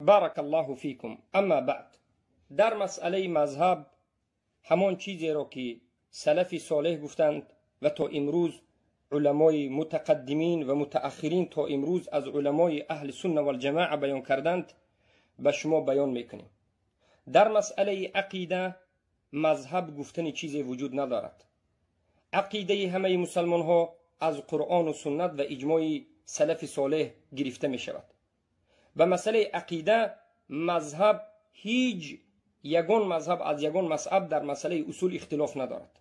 بارک الله فیکم. اما بعد، در مسئله مذهب همان چیزی را که سلف صالح گفتند و تا امروز علمای متقدمین و متأخرین تا امروز از علمای اهل سنت و الجماعه بیان کردند به شما بیان میکنیم. در مسئله عقیده مذهب گفتن چیزی وجود ندارد. عقیده همه مسلمان ها از قرآن و سنت و اجماع سلف صالح گرفته می شود. به مسئله عقیده مذهب هیچ یگان مذهب از یگان مذهب در مسئله اصول اختلاف ندارد.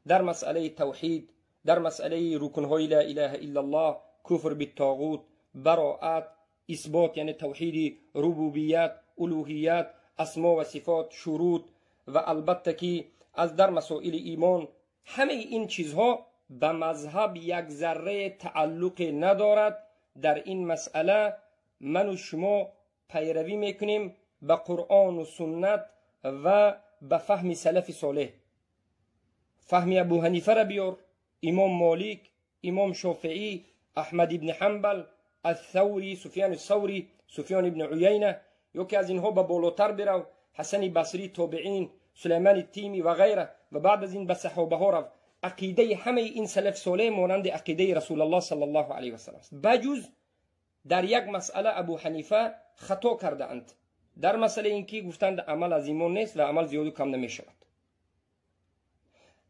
در مسئله توحید، در مسئله رکنهای لا اله الا الله، کفر بالطاغوت، براءت، اثبات یعنی توحید ربوبیت، الوهیت، اسما و صفات، شروط و البته که از در مسائل ایمان، همه این چیزها به مذهب یک ذره تعلق ندارد. در این مسئله من و شما پیروی میکنیم به قرآن و سنت و به فهم سلف صالح. فهم ابو حنیفه را بیار، امام مالک، امام شافعی، احمد ابن حنبل، الثوری، سفیان الثوری، سفیان ابن عیینه، یا که از اینها به بالاتر برو، حسن بصری، تابعین، سلیمان التیمی و غیره و بعد از این به صحابه ها رو. عقیده همه این سلف صالح مانند عقیده رسول الله صلی الله علیه و سلم است. بجز در یک مسئله ابو حنیفه خطا کرده اند، در مسئله اینکه گفتند عمل از ایمان نیست و عمل زیاد و کم نمی شود.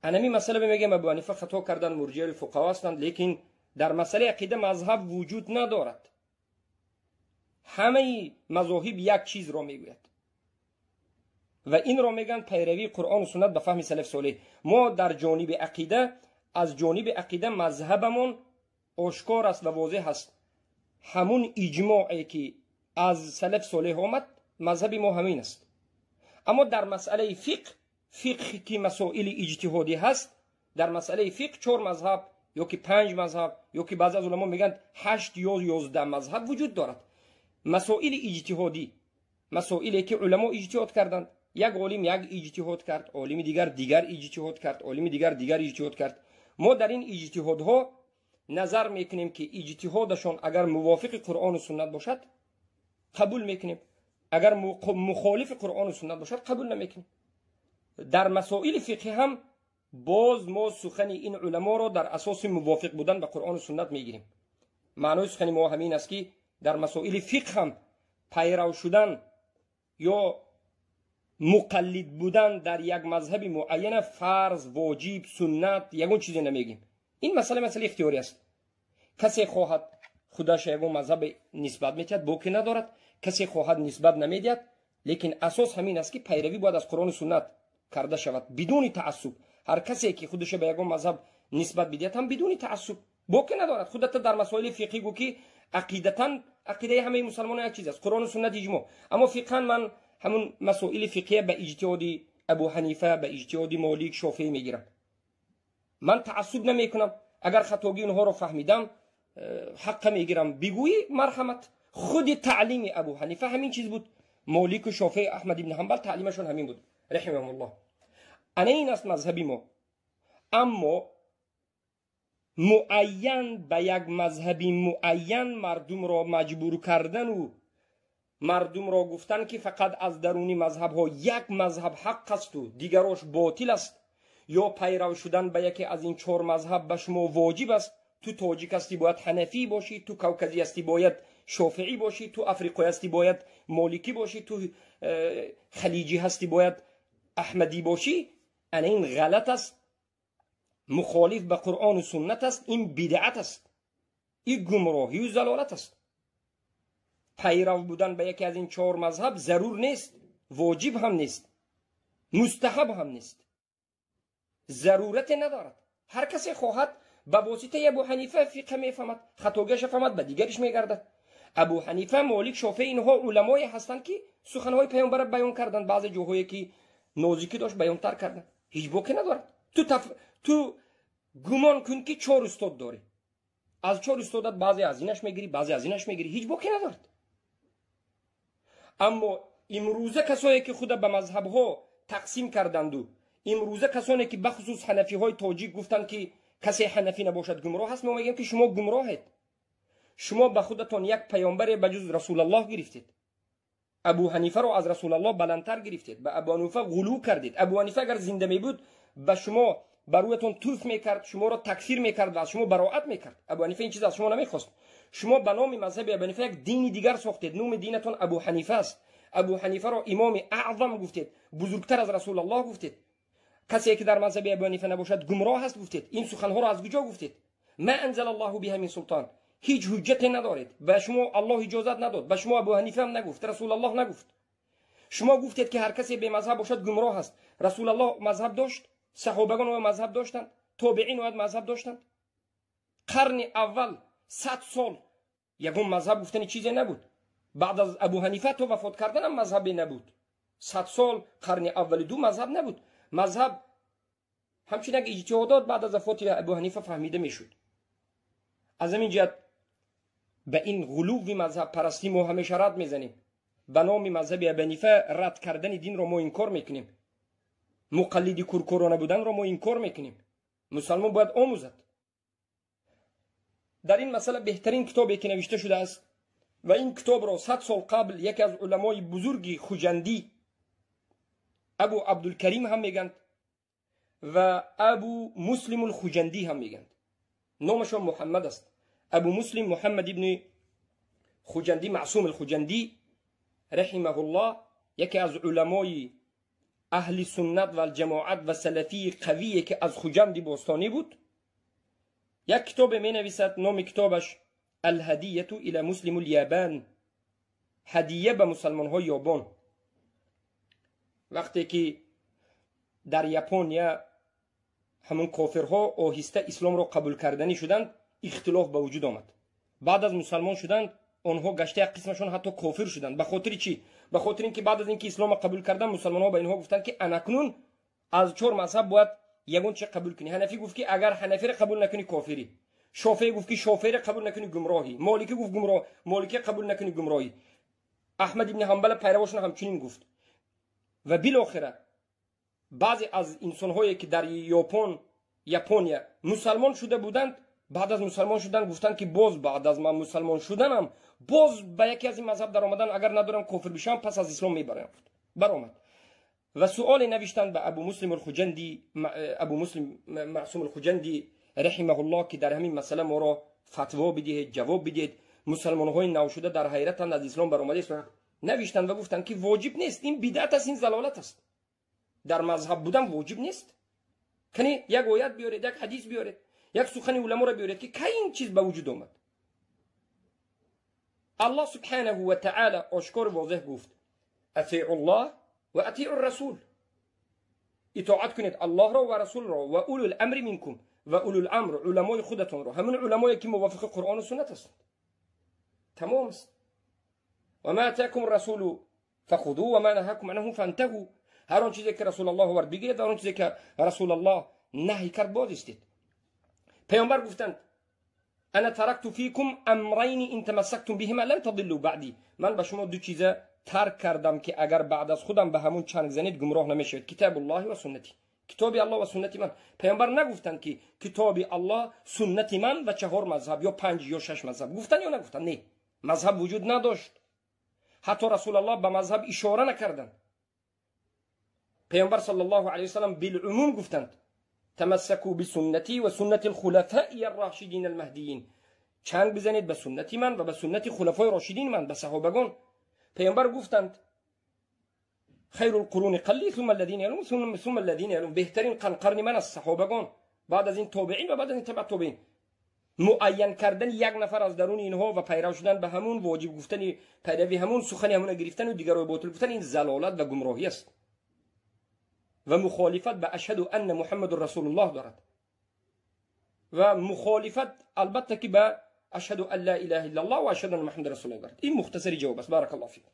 انمی مسئله میگم ابو حنیفه خطا کردن، مرجئه فقها هستند، لیکن در مسئله عقیده مذهب وجود ندارد. همه مذاهب یک چیز را میگوید و این را میگن پیروی قرآن و سنت به فهم سلف صالح. ما در جانب عقیده، از جانب عقیده مذهبمون آشکار است و واضح است. همون اجماعی که از سلف صالح آمد مذهب ما همین است. اما در مسئله فقه، فقه که مسائل اجتهادی هست، در مسئله فقه 4 مذهب یا که 5 مذهب یا که بعضی از علما میگن 8 یا 11 مذهب وجود دارد. مسائل اجتهادی، مسائلی که علما اجتهاد کردند، یک عالم یک اجتهاد کرد، عالم دیگر دیگر اجتهاد کرد، عالم دیگر دیگر اجتهاد کرد. ما در این اجتهادها نظر میکنیم که اجتهادشان اگر موافق قرآن و سنت باشد قبول میکنیم، اگر مخالف قرآن و سنت باشد قبول نمیکنیم. در مسائل فقهی هم باز ما سخن این علما را در اساس موافق بودن به قرآن و سنت میگیریم. معنای سخن ما همین است که در مسائل فقه هم پیرو شدن یا مقلد بودن در یک مذهب معین فرض، واجب، سنت یگون چیزی نمیگیم. این مسئله مسئله اختیاری است. کسی خواهد خودش یگون مذهب نسبت میدهد باکی ندارد، کسی خواهد نسبت نمیدهد، لیکن اساس همین است که پیروی باید از قرآن و سنت کرده شود بدون تعصب. هر کسی که خودش به یگون مذهب نسبت بدهد هم بدون تعصب باکی ندارد. خودت در مسائل فقهی گو که عقیدتا عقیده همه مسلمانان یک چیز است، قرآن و سنت اجماع. اما فقها من همون مسائل فقهی به اجتهاد ابو حنیفه، به اجتهاد مالک، شافعی میگیرم. من تعصب نمیکنم. اگر خطاگی اونها رو فهمیدم حق میگیرم، بگویی مرحمت. خود تعلیم ابو حنیفه همین چیز بود، مالک و شافعی، احمد بن حنبل تعلیمشون همین بود رحمهم الله. انا این است مذهبی ما. اما معین به یک مذهبی معین مردم را مجبور کردن و مردم را گفتن که فقط از درونی مذهب ها یک مذهب حق است و دیگراش باطل است، یا پیرو شدن به یکی از این 4 مذهب به شما واجب است. تو تاجیک هستی باید حنفی باشی، تو کوکزی هستی باید شافعی باشی، تو افریقایی هستی باید مالکی باشی، تو خلیجی هستی باید احمدی باشی. انا این غلط است، مخالف به قرآن و سنت است، این بدعت است، این گمراهی و ضلالت است. پیرو بودن به یکی از این 4 مذهب ضرور نیست، واجب هم نیست، مستحب هم نیست، ضرورت ندارد. هر کسی خواهد به واسطه ابو حنیفه فقه میفهمد، خطاگیش فهمد، به دیگرش میگردد. ابو حنیفه، مالک، شافعی اینها علمای هستند که سخنهای پیامبر بیان کردند، بعضی جاهایی که نازکی داشت بیانتر کردند. هیچ باکی ندارد. تو گمان کن که 4 استاد داری، از 4 استادت بعضی از اینش میگیری، بعضی از اینش میگیری، هیچ باکی ندارد. اما امروزه کسایی که خود به مذهب ها تقسیم کردند و امروزه کسانی که بخصوص حنفی های تاجیک گفتند که کسی حنفی نباشد گمراه است، ما میگیم که شما گمراهید. شما به خودتان یک پیامبر به جز رسول الله گرفتید. Абу Ҳанифаро аз Расулаллоҳ баландтар гирифтед, ба Абу Ҳанифа ғулув кардед. Абу Ҳанифа агар зинда мебуд, ба шумо ба рӯятон туф мекард, шуморо такфир мекард ва аз шумо бароат мекард. Абу Ҳанифа ин чиз аз шумо намехост. Шумо ба номи мазҳаби Абу Ҳанифа як дини дигар сохтед. Номи динатон Абу Ҳанифа аст. Абу Ҳанифаро имоми аъзам гуфтед, бузургтар аз Расулаллоҳ гуфтед. Касе ки дар мазҳаби Абу Ҳанифа набошад, гумроҳ аст гуфтед. Ин суханҳоро аз куҷо гуфтед? Ма анзала Аллоҳу биҳа мин султон. Ҳеҷ ҳуҷҷате надоред. Ба шумо Аллоҳ иҷозат надод, ба шумо Абу Ҳанифа ҳам нагуфт, Расулаллоҳ нагуфт. Шумо гуфтед ки ҳар касе бемазҳаб бошад, гумроҳ аст. Расулаллоҳ мазҳаб дошт, саҳобагон оё мазҳаб доштанд, тобеин ояд мазҳаб доштанд? Қарни аввал 100 сол ягон мазҳаб гуфтани чизе набуд. Баъд аз Абу Ҳанифа то вафот карданам мазҳабе набуд. 100 сол қарни аввали ду мазҳаб набуд. Мазҳаб ҳамчун як иҷтиҳодот баъд аз вафоти Абу Ҳанифа фаҳмида мешуд. Аз ҳамин ҷиҳат ба ин ғулуви мазҳабпарастӣ мо ҳамеша рад мезанем. Ба номи мазҳаби Абу Ҳанифа рад кардани динро мо инкор мекунем. Муқаллиди куркорона буданро мо инкор мекунем. Мусалмон бояд омӯзад. Дар ин масъала беҳтарин китобе ки навишта шудааст ва ин китобро 100 сол қабл яке аз уламои бузурги Хуҷандӣ, Абу Абдулкарим ҳам мегӯянд ва Абу Муслим Хуҷандӣ ҳам мегӯянд, номашон Муҳаммад аст. Абу Муслим Муҳаммад ибни Хуҷандӣ, Маъсум Алхуҷандӣ раҳимаҳуллоҳ, яке аз уламои аҳли суннат ва ҷамоат ва салафии қавие ки аз Хуҷанди бостонӣ буд, як китобе менависад. Номи китобаш Алҳадияту ила муслиму лябан, ҳадия ба мусалмонҳои Ёбон. Вақте ки дар Япония ҳамон кофирҳо оҳиста исломро қабул карданӣ шуданд, ихтилоф ба вуҷуд омад. Баъд аз мусалмон шуданд, онҳо гашта як қисмашон ҳатто кофир шуданд. Ба хотири чӣ? Ба хотири ин ки баъд аз ин ки исломро қабул кардан, мусалмонҳо ба инҳо гуфтанд ки анакнун аз чор мазҳаб бояд ягон чи қабул кунӣ. Ҳанафӣ гуфт ки агар ҳанафиро қабул накунӣ, кофирӣ. Шофеӣ гуфт ки шофеиро қабул накунӣ, гумроҳӣ. Моликӣ гуфт гумроҳ, моликӣ қабул накунӣ, гумроҳӣ. Аҳмад ибни Ҳанбал пайравошон ҳамчунин гуфт. Ва билохира баъзе аз инсонҳое ки дар Япония мусалмон шуда буданд, баъд аз мусалмон шудан гуфтанд ки боз баъд аз ман мусалмон шуданам боз ба яке аз ин мазҳаб даромадан, агар надорам кофир бишавам, пас аз ислом мебарам. Баромад ва суоле навиштанд ба Абу Муслим Алхуҷандӣ, Абу Муслим Маъсум Алхуҷандӣ раҳимаҳуллоҳ, ки дар ҳамин масъала моро фатво бидиҳед, ҷавоб бидиҳед. Мусалмонҳои навшуда дар ҳайратанд, аз ислом баромада. Навиштанд ва гуфтанд ки воҷиб нест, ин бидъат аст, ин залолат аст. Дар мазҳаб будан воҷиб нест. Кани як оят биёред, як ҳадис биёред, як сухани уламоро биёред ки кай ин чиз ба вуҷуд омад. Аллоҳ субҳанаҳу ва таъала ошкор возеҳ гуфт: атиу ллоҳ ва атиу расул. Итоат кунед Аллоҳро ва расулро ва улул амри минкум, ва улул амр уламои худатонро, ҳамон уламое ки мувофиқи Қуръону суннат ҳастанд. Тамом аст. Ва ма атакум расулу фахудӯ ва ма наҳакум анҳу фантаҳу. Ҳар он чизе ки Расулаллоҳ овард, бигиред, ва он чизе ки Расулаллоҳ наҳй кард, боз истед. Паёмбар гуфтанд: ана таракту фикум амрайни ин тамассактум биҳима лан тадиллу баъди. Ман ба шумо ду чиза тарк кардам ки агар баъд аз худам ба ҳамун чанг занед, гумроҳ намешавед: китобуллоҳи ва суннати, китоби Аллоҳ ва суннати ман. Паёмбар нагуфтанд ки китоби Аллоҳ, суннати ман ва чаҳор мазҳаб ё панҷ ё шаш мазҳаб. Гуфтанд ё нагуфтанд? Не, мазҳаб вуҷуд надошт. Ҳатто Расулаллоҳ ба мазҳаб ишора накарданд. Паёмбар саллаллоҳу алайҳи васаллам билумум гуфтанд: тамассаку бисуннати ва суннати алхулафаи аррашидин алмаҳдиин. Чанг бизанед ба суннати ман ва ба суннати хулафои рошидин ман, ба саҳобагон. Паёмбар гуфтанд: хайру лқуруни қалли сумма аллазина ялун сумма аллазина ялун. Беҳтарин қарни ман аст саҳобагон, баъд аз ин тобеин ва баъд аз ин табъ тобеин. Муайян кардани як нафар аз даруни инҳо ва пайрав шудан ба ҳамун, воҷиб гуфтани пайрави ҳамун, сухани ҳамуна гирифтану дигарро ботил гуфтан, ин залолат ва гумроҳӣ аст ва мухолифат ба ашҳаду анна Муҳаммадун расулуллоҳ дорад ва мухолифат албатта ки ба ашҳаду ан ла илаҳа иллаллоҳ ва ашҳаду анна Муҳаммадан расулуллоҳ дорад. Ин мухтасари ҷавоб аст. Баракаллоҳу фикум.